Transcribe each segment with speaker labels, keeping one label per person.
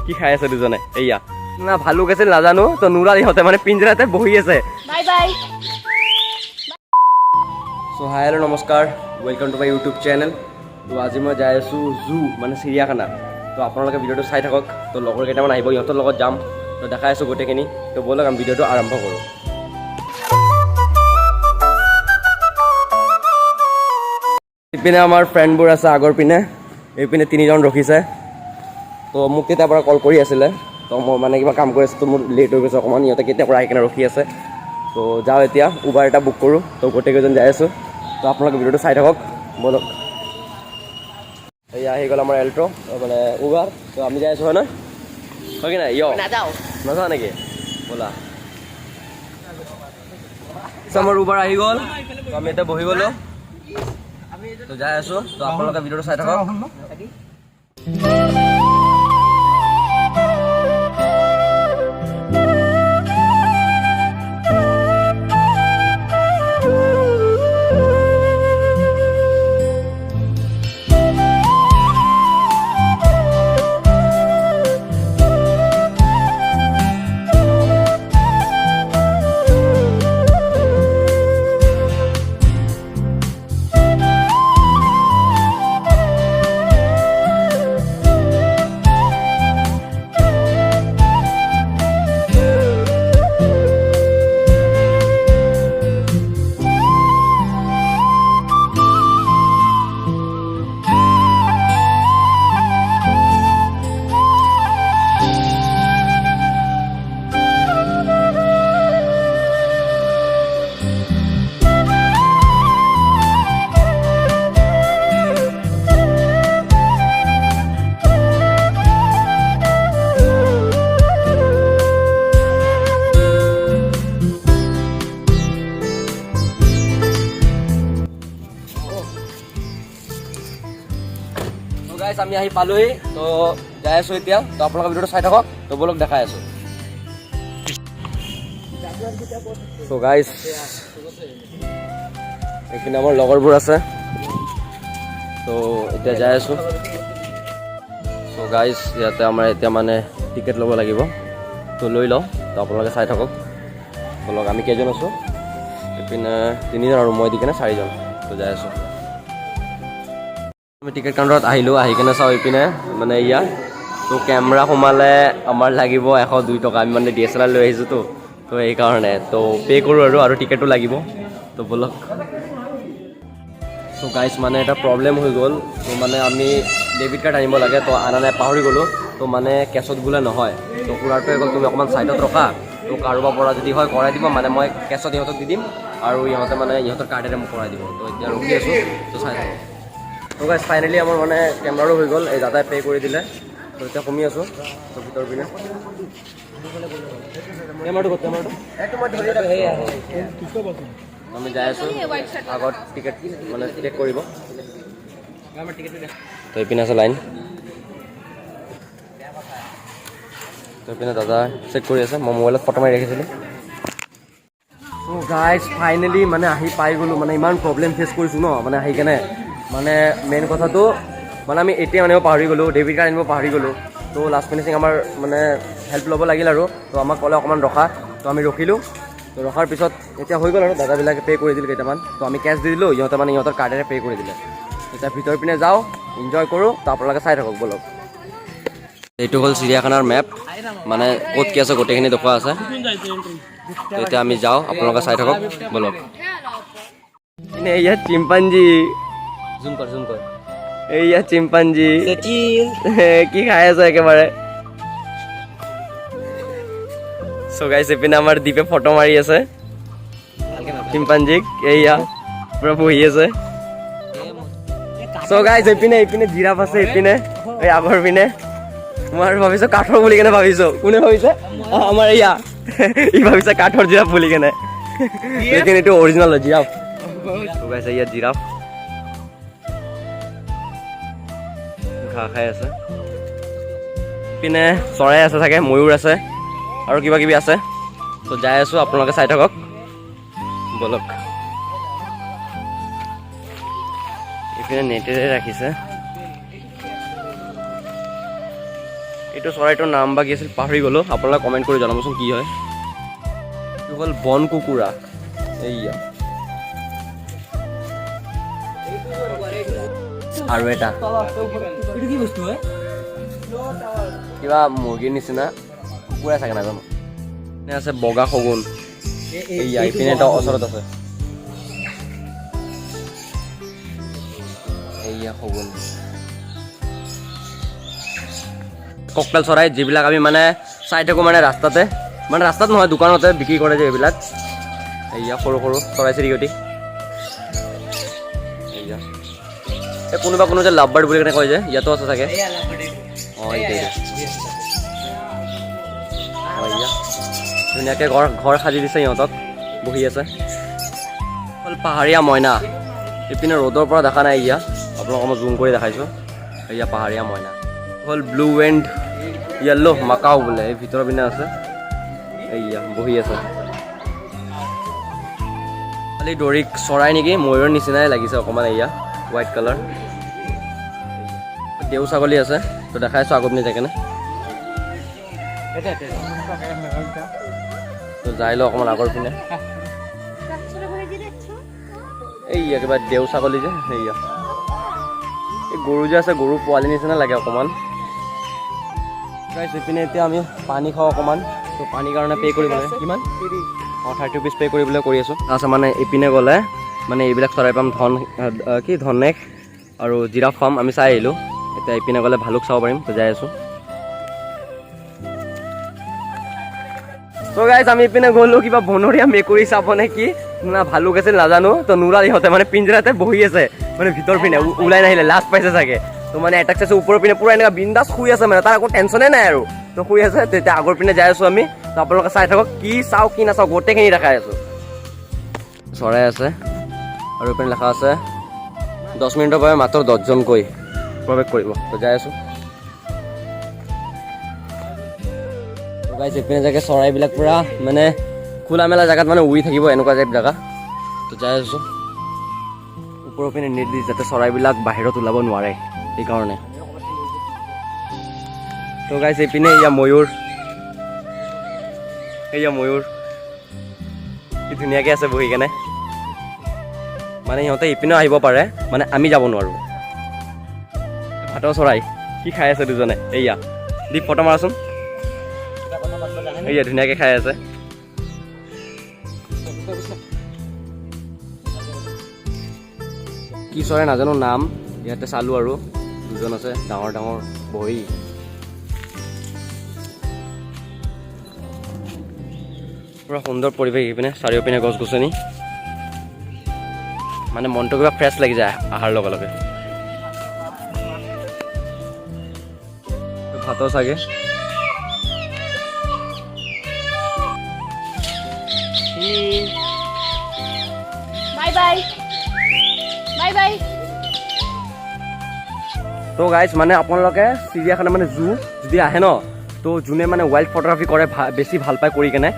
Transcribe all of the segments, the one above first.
Speaker 1: কি খাই আছে দুজনে। এইয়া না ভালুক আছিল নাজানো, তো নোলাল ইহঁতে মানে পিঞ্জৰাতে বহি আছে।
Speaker 2: Bye bye.
Speaker 1: So hi, hello, নমস্কাৰ, welcome to my YouTube channel. তো আজি মই যাই আছোঁ জু, মানে চিৰিয়াখানা। তো আপোনালোকে ভিডিঅ'টো চাই থাকক। তো লগৰ কেইটামান আহিব, ইহঁতৰ লগত যাম। তো দেখাই আছোঁ গোটেইখিনি। তো ব'লক, আমি ভিডিঅ'টো আৰম্ভ কৰোঁ। ইপিনে আমাৰ ফ্ৰেণ্ডবোৰ আছে, আগৰ পিনে, এইপিনে তিনিজন ৰখিছে। তো মোক কেতিয়াৰ পৰা কল কৰি আছিলে। তো মই মানে কিবা কাম কৰি আছোঁ, তো মোৰ লেট হৈ গৈছে অকণমান। ইহঁতে কেতিয়াৰ পৰা আহি কিনে ৰখি আছে। তো যাওঁ এতিয়া, উবাৰ এটা বুক কৰোঁ। তো গোটেইকেইজন যাই আছোঁ। তো আপোনালোকে ভিডিঅ'টো চাই থাকক, ব'লক। এয়া আহি গ'ল আমাৰ এল্ট', মানে উবাৰ। তো আমি যাই আছোঁ, হয় নহয়? হয় কি নাই? ইয়।
Speaker 2: নাযাওঁ।
Speaker 1: নাযাওঁ নেকি? ব'লা। So, আমাৰ উবাৰ আহি গ'ল। তো আমি এতিয়া বহি গ'লোঁ, তো যাই আছোঁ। তো আপোনালোকে ভিডিঅ'টো চাই থাকক। তো গাইছ, আমি আহি পালোহি। তো যাই আছোঁ এতিয়া। তো আপোনালোকে ভিডিঅ'টো চাই থাকক। তো ব'লক, দেখাই আছোঁ। তো গাইছ, এইখিনি আমাৰ লগৰবোৰ আছে। তো এতিয়া যাই আছোঁ। চ' গাইছ, ইয়াতে আমাৰ এতিয়া মানে টিকেট ল'ব লাগিব। তো লৈ লওঁ। তো আপোনালোকে চাই থাকক, ব'লক। আমি কেইজন আছোঁ? এইপিনে তিনিজন আৰু মই দি কিনে চাৰিজন। তো যাই আছোঁ। আমি টিকেট কাউণ্টাৰত আহিলোঁ। আহি কেনে চাওঁ, এইপিনে মানে ইয়াত তো কেমেৰা সোমালে আমাৰ লাগিব 102 টকা। আমি মানে DSLR লৈ আহিছোঁতো, তো সেইকাৰণে। তো পে' কৰোঁ আৰু টিকেটো লাগিব। তো ব'লক। চ' গাইছ, মানে এটা প্ৰব্লেম হৈ গ'ল। তো মানে আমি ডেবিট কাৰ্ড আনিব লাগে, তো আনা নাই, পাহৰি গ'লোঁ। তো মানে কেছত বোলে নহয়। তো খুৰাটোৱে গ'ল, তুমি অকণমান ছাইডত ৰখা। তো কাৰোবাৰ পৰা যদি হয় কৰাই দিব, মানে মই কেছত ইহঁতক দি দিম আৰু ইহঁতে মানে ইহঁতৰ কাৰ্ডেৰে মোক কৰাই দিব। তো এতিয়া ৰখি আছোঁ, তো চাই থাকক। তো গাইছ, ফাইনেলি আমাৰ মানে কেমেৰাৰো হৈ গ'ল। এই দাদাই পে' কৰি দিলে। তো এতিয়া কমি আছোঁ। তো ভিতৰ পিনে কেমেৰাটো ক'ত? কেমেৰাটো আমি যাই আছোঁ। আগত টিকেট মানে চেক কৰিব। তো এইপিনে আছে লাইন। তো এইপিনে দাদা চেক কৰি আছে। মই মোবাইলত ফটো মাৰি ৰাখিছিলোঁ। চ' গাইজ, ফাইনেলি মানে আহি পাই গ'লোঁ। মানে ইমান প্ৰব্লেম ফেচ কৰিছোঁ ন, মানে আহি কেনে মানে মেইন কথাটো মানে আমি ATM আনিব পাহৰি গ'লোঁ, ডেবিট কাৰ্ড আনিব পাহৰি গ'লোঁ। তো লাষ্ট ফিনিচিং আমাৰ মানে হেল্প ল'ব লাগিল আৰু। তো আমাক ক'লে অকণমান ৰখা। তো আমি ৰখিলোঁ। তো ৰখাৰ পিছত এতিয়া হৈ গ'ল আৰু দাদাবিলাকে পে' কৰি দিল কেইটামান। তো আমি কেছ দি দিলোঁ, ইহঁতে মানে ইহঁতৰ কাৰ্ডেৰে পে' কৰি দিলে। এতিয়া ভিতৰ পিনে যাওঁ, এনজয় কৰোঁ। তো আপোনালোকে চাই থাকক, ব'লক। এইটো হ'ল চিৰিয়াখানাৰ মেপ, মানে ক'ত কি আছে গোটেইখিনি দেখুওৱা আছে। তো এতিয়া আমি যাওঁ, আপোনালোকে চাই থাকক, ব'লক। ইয়াত চিম্পাঞ্জি।
Speaker 3: জুম কৰ, জুম কৰ।
Speaker 1: এইয়া চিম্পাঞ্জি, কি খাই আছে একেবাৰে। চ' গাইছ, এইপিনে আমাৰ দীপে ফটো মাৰি আছে চিম্পাঞ্জিক। এইয়া পুৰা বহি আছে। চ' গাইছ, এইপিনে জিৰাফ আছে, এইপিনে এই আগৰ পিনে। মই আৰু ভাবিছো কাঠৰ বুলি কেনে ভাবিছো। কোনে ভাবিছে? অ, আমাৰ এইয়া ই ভাবিছে কাঠৰ জিৰাফ বুলি কেনে, লেকিন এইটো অৰিজিনেল হয় জিৰাফ। চ' গাইছ, ইয়াত জিৰাফ ঘাঁহ খাই আছে। পিনে চৰাই আছে চাগে, ময়ূৰ আছে আৰু কিবা কিবি আছে। তো যাই আছোঁ, আপোনালোকে চাই থাকক, ব'লক। এইপিনে নেটেৰে ৰাখিছে। এইটো এইটো চৰাইটোৰ নাম বা কি আছিল পাহৰি গ'লোঁ। আপোনালোকে কমেণ্ট কৰি জনাবচোন কি হয়। এইটো হ'ল বন কুকুৰা, এইয়া। আৰু এটা।
Speaker 3: এইটো কি বস্তু হয়?
Speaker 1: কিবা মুৰ্গীৰ নিচিনা, কুকুৰা চাগে, নাজানো। এইপিনে আছে বগা শগুন, এইয়া। ইপিনে এটা ওচৰত আছে, এইয়া শগুন। ককটেল চৰাই, যিবিলাক আমি মানে চাই থাকোঁ মানে ৰাস্তাতে, মানে ৰাস্তাত নহয়, দোকানতে বিক্ৰী কৰে যে এইবিলাক। এইয়া সৰু সৰু চৰাই চিৰিকটি। এইয়া এই কোনোবা কোনো যে লাভ বাৰ্ড বুলি কেনে কয় যে, ইয়াতো আছে চাগে। অঁ, এইটো এইটো। অঁ, এইয়া ধুনীয়াকৈ ঘৰ ঘৰ সাজি দিছে সিহঁতক, বহি আছে। হ'ল পাহাৰীয়া মইনা। ইপিনে ৰ'দৰ পৰা দেখা নাই। ইয়া আপোনালোকক মই জুম কৰি দেখাইছোঁ। এয়া পাহাৰীয়া মইনা। হ'ল ব্লু এণ্ড য়েল্ল' মাকাও বোলে। এই ভিতৰৰ পিনে আছে, এইয়া বহি আছে। খালি দৰিক চৰাই নেকি, ময়ূৰৰ নিচিনাই লাগিছে অকণমান। এয়া হোৱাইট কালাৰ দেউ ছাগলী আছে। তো দেখাই আছোঁ আগৰ পিনে যায় কেনে। তো যাই লওঁ অকণমান আগৰ পিনে। এইয়া কিবা দেউ ছাগলী যে, এইয়া। এই গৰু যে আছে, গৰু পোৱালি নিচিনা লাগে অকণমান। গাইছ, এইপিনে এতিয়া আমি পানী খাওঁ অকণমান। তো পানীৰ কাৰণে পে' কৰিব লাগে। কিমান? অঁ, 30 ৰুপিজ পে' কৰিবলৈ কৰি আছোঁ। আচ্ছা, মানে এইপিনে গ'লে মানে এইবিলাক চৰাই পাম, ধন কি ধনেশ আৰু জিৰাফ পাম। আমি চাই আহিলোঁ। এতিয়া এইপিনে গ'লে ভালুক চাব পাৰিম। তো যাই আছোঁ। চ' গাইজ, আমি ইপিনে গ'লো কিবা বনৰীয়া মেকুৰী চাব নে কি না ভালুক আছিল নাজানো। তো নোলাল ইহঁতে, মানে পিঞ্জৰাতে বহি আছে, মানে ভিতৰ পিনে ওলাই নাহিলে, লাজ পাইছে চাগে। তো মানে এটাক চাইছোঁ ওপৰৰ পিনে পুৰা এনেকুৱা বিন্দাছ শুই আছে, মানে তাৰ একো টেনশ্যনে নাই আৰু। তো শুই আছে। তেতিয়া আগৰ পিনে যাই আছোঁ আমি। তো আপোনালোকে চাই থাকক, কি চাওঁ কি নাচাওঁ গোটেইখিনি দেখাই আছোঁ। চৰাই আছে আৰু এইপিনে লেখা আছে 10 মিনিটৰ বাবে মাত্ৰ 10জনকৈ প্ৰৱেশ কৰিব। তো যাই আছোঁ। গাইজ, এইপিনে জেগা চৰাইবিলাক পূৰা মানে খোলা মেলা জেগাত মানে উৰি থাকিব, এনেকুৱা টাইপ জেগা। তো যাই আছোঁ। ওপৰৰ পিনে নেট দি যাতে চৰাইবিলাক বাহিৰত ওলাব নোৱাৰে, সেইকাৰণে। তো গাইজ, এইপিনে এয়া ময়ূৰ, এয়া ময়ূৰ, কি ধুনীয়াকৈ আছে বহি কেনে। মানে সিহঁতে ইপিনেও আহিব পাৰে, মানে আমি যাব নোৱাৰোঁ। ভাটৌ চৰাই কি খাই আছে দুজনে। এইয়া দি ফটো মাৰাচোন। এইয়া ধুনীয়াকৈ খাই আছে। কি চৰাই নাজানো নাম। ইয়াতে চালোঁ আৰু দুজন আছে ডাঙৰ ডাঙৰ বহি। পুৰা সুন্দৰ পৰিৱেশ এইপিনে, চাৰিওপিনে গছ গছনি, মানে মনটো কিবা ফ্ৰেছ লাগি যায় অহাৰ লগে লগে। ভাতো চাগে।
Speaker 2: Bye bye. Bye bye.
Speaker 1: তো গাইজ, মানে আপোনালোকে চিৰিয়াখানা মানে জু যদি আহে ন, তো যোনে মানে ৱাইল্ড ফটোগ্ৰাফী কৰে, বেছি ভাল পায় কৰি কেনে,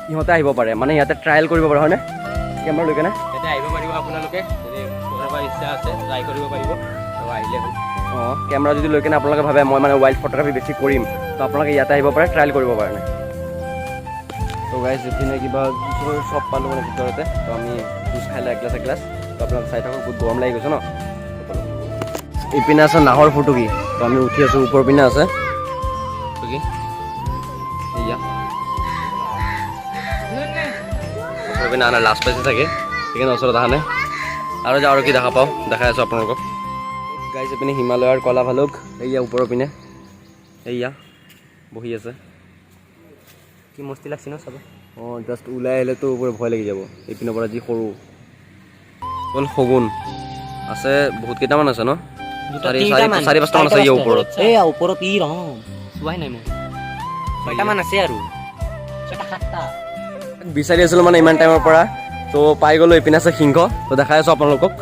Speaker 1: সিহঁতে আহিব পাৰে। মানে ইয়াতে ট্ৰায়েল কৰিব পাৰে, হয়নে? কেমেৰা লৈ কেনে
Speaker 3: ইয়াতে আহিব পাৰিব আপোনালোকে, যদি কোনোবাৰ ইচ্ছা আছে ট্ৰাই কৰিব পাৰিব। তো আহিলে হ'ল।
Speaker 1: অঁ, কেমেৰা যদি লৈ কেনে আপোনালোকে ভাবে মই মানে ৱাইল্ড ফটোগ্ৰাফী বেছি কৰিম, তো আপোনালোকে ইয়াতে আহিব পাৰে, ট্ৰায়েল কৰিব পাৰে। তো গাইজ, এইপিনে কিবা জুচৰ চব পালোঁ মানে ভিতৰতে। তো আমি জুচ খাই লওঁ এগিলাচ এগিলাচ। তো আপোনালোকে চাই থাকক, বহুত গৰম লাগি গৈছে ন। ইপিনে আছে নাহৰ ফুটুকি। তো আমি উঠি আছোঁ, ওপৰ পিনে আছে ফুটুকি। এইয়া ওচৰৰ পিনে আনা, লাজ পাইছে চাগে, সেইকাৰণে ওচৰত অহা নাই। আৰু যাওঁ, আৰু কি দেখা পাওঁ দেখাই আছোঁ আপোনালোকক। গাইজ, এইপিনে হিমালয়ৰ কলা ভালুক, এইয়া ওপৰৰ পিনে এইয়া বহি আছে।
Speaker 3: কি মস্তি লাগছে ন চাব।
Speaker 1: অঁ, জাষ্ট ওলাই আহিলেতো ওপৰে ভয় লাগি যাব, এইপিনৰ পৰা যি সৰু অকল শগুন আছে, বহুত কেইটামান আছে ন, চাৰি চাৰি চাৰি পাঁচটামান আছে ইয়াৰ ওপৰত।
Speaker 3: এইয়া ওপৰত ই ৰং চোৱাই নাই মই। ছয়টামান আছে আৰু, ছয়টা সাতটা।
Speaker 1: বিচাৰি আছিলোঁ মানে ইমান টাইমৰ পৰা, তো পাই গ'লোঁ। এইপিনে আছে সিংহ, তো দেখাই আছোঁ আপোনালোকক।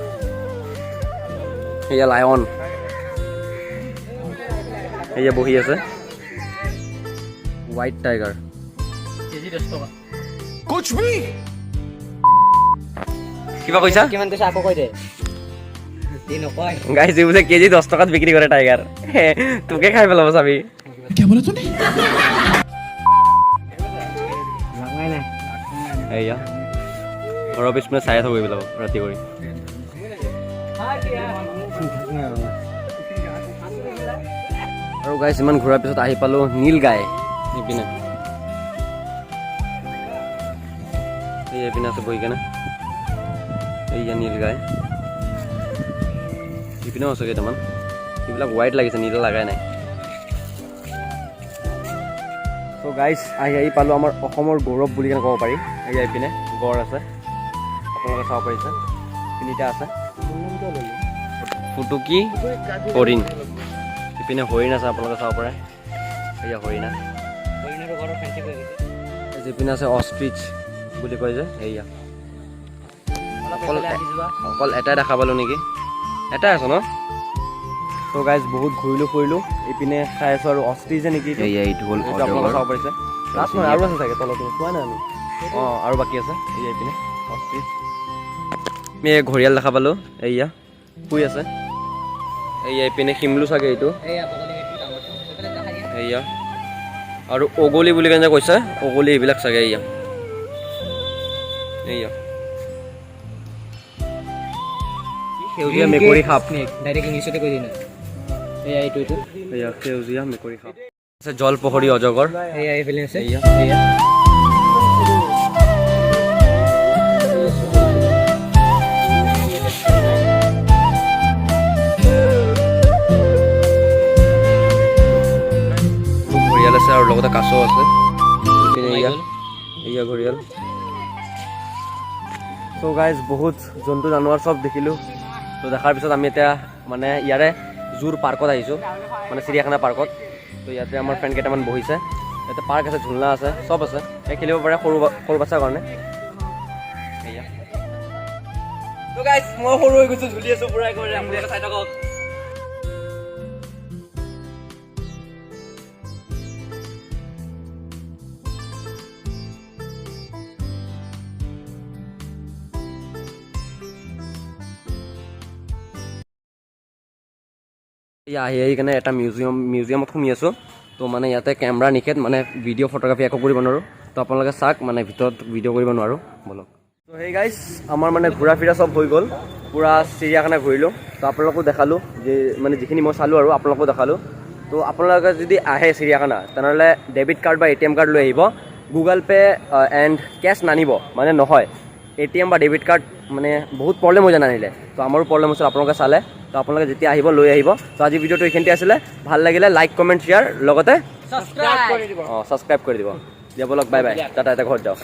Speaker 1: এয়া লায়ন, এয়া বহি আছে। White tiger.
Speaker 3: কেজি 10 টকা।
Speaker 1: কিবা কৈছা?
Speaker 3: কিমান কৈছা আকৌ কৈ দে। এই নকয়।
Speaker 1: গাইছে বোলে কেজি 10 টকাত বিক্ৰী কৰে টাইগাৰ। তোকে খাই পেলাব চাবি।
Speaker 4: क्या बोला तूने?
Speaker 3: লগাই নাই।
Speaker 1: এয়া ঘৰৰ পিছপিনে চাই থাকোঁ এইবিলাক ৰাতি কৰি। আৰু গাইছ, ইমান ঘূৰাৰ পিছত আহি পালোঁ নীল গাই এইপিনে। এই এইপিনে আছে বহি কেনে। এইয়া নীল গাই। ইপিনেও আছে কেইটামান। এইবিলাক হোৱাইট লাগিছে, নীলা লগাই নাই। চ' গাইছ, আহি আহি পালোঁ আমাৰ অসমৰ গৌৰৱ বুলি কেনে ক'ব পাৰি। এয়া এইপিনে গড় আছে, আপোনালোকে চাব পাৰিছে। তিনিটা আছে, ফুটুকি, হৰিণ। ইপিনে হৰিণ আছে, আপোনালোকে চাব পাৰে। এয়া হৰিণা।
Speaker 3: হৰিণাটো ঘৰৰ ফেঞ্চি কৰি গৈছে।
Speaker 1: যিপিনে আছে অষ্ট্ৰিচ বুলি কয় যে, এয়া।
Speaker 3: অলপ
Speaker 1: অকল
Speaker 3: এইফালে আহি যোৱা।
Speaker 1: অকল এটাই দেখা পালোঁ নেকি? এটাই আছে ন? ত' গাইজ, বহুত ঘূৰিলোঁ ফুৰিলোঁ। এইপিনে চাই আছোঁ আৰু অষ্ট্ৰিচে নেকি এইটো?
Speaker 5: এয়া এইটো হ'ল
Speaker 1: এইটো আপোনালোকে
Speaker 5: অজগৰ।
Speaker 1: চাব পাৰিছে। লাষ্ট নহয়, আৰু আছে চাগে তলত, চোৱা নাই আমি। অঁ, আৰু বাকী আছে। এইয়া এইপিনে অষ্ট্ৰিচ। আমি এই ঘৰিয়াল দেখা পালোঁ। এইয়া শুই আছে। এইয়া এইপিনে শিমলু চাগে এইটো।
Speaker 3: এইয়া বগলী, এইটো ডাঙৰটো। এইফালে দেখা দিয়া।
Speaker 1: এইয়া আৰু অগলি বুলি কেনে কৈছে, অগলি এইবিলাক চাগে। এইয়া এইয়া সেউজীয়া মেকুৰী সাপ।
Speaker 3: ডাইৰেক্ট ইংলিছতে কৈ দিনা। এয়া এইটো এইটো।
Speaker 1: এইয়া সেউজীয়া মেকুৰী সাপ আছে, জলপহৰি অজগৰ।
Speaker 3: এয়া এইফালে আছে।
Speaker 1: এইয়া।
Speaker 3: এয়া।
Speaker 1: ঘৰিয়াল আছে আৰু লগতে কাছ আছে ইপিনে। এইয়া এইয়া ঘৰিয়াল। চ' গাইজ, বহুত জন্তু জানোৱাৰ চব দেখিলোঁ। ত' দেখাৰ পিছত আমি এতিয়া মানে ইয়াৰে জুৰ পাৰ্কত আহিছোঁ, মানে চিৰিয়াখানা পাৰ্কত। ত' ইয়াতে আমাৰ ফ্ৰেণ্ড কেইটামান বহিছে। ইয়াতে পাৰ্ক আছে, ঝুলনা আছে, চব আছে। এই খেলিব পাৰে সৰু সৰু বাচ্ছাৰ কাৰণে। এয়া। ত' গাইজ, মই সৰু হৈ গৈছোঁ, ঝুলি আছোঁ পুৰা একেবাৰে। আপোনালোকে চাই থাকক। এয়া আহি আহি কেনে এটা মিউজিয়ামত সোমাই আছোঁ। তো মানে ইয়াতে কেমেৰা নিষেধ, মানে ভিডিঅ' ফটোগ্ৰাফী একো কৰিব নোৱাৰোঁ। তো আপোনালোকে চাওক, মানে ভিতৰত ভিডিঅ' কৰিব নোৱাৰোঁ। ব'লক। তো সেই গাইজ, আমাৰ মানে ঘূৰা ফিৰা চব হৈ গ'ল। পূৰা চিৰিয়াখানা ঘূৰিলোঁ। তো আপোনালোকো দেখালোঁ যে মানে যিখিনি মই চালোঁ আৰু আপোনালোকো দেখালোঁ। তো আপোনালোকে যদি আহে চিৰিয়াখানা, তেনেহ'লে ডেবিট কাৰ্ড বা এটিএম কাৰ্ড লৈ আহিব। গুগল পে' এণ্ড কেছ নানিব, মানে নহয়। এটিএম বা ডেবিট কাৰ্ড মানে বহুত প্ৰব্লেম হৈ যায় নানিলে। তো আমাৰো প্ৰব্লেম হৈছিল, আপোনালোকে চালে। তো আপোনালোকে যেতিয়া আহিব, লৈ আহিব। তো আজি ভিডিঅ'টো এইখিনিতে আছিলে। ভাল লাগিলে লাইক, কমেণ্ট, শ্বেয়াৰ, লগতে
Speaker 3: ছাবস্ক্ৰাইব কৰি দিব।
Speaker 1: অঁ, ছাবস্ক্ৰাইব কৰি দিব। দিয়া, ব'লক, বাই বাই, টাটা। এতিয়া ঘৰত যাওঁ।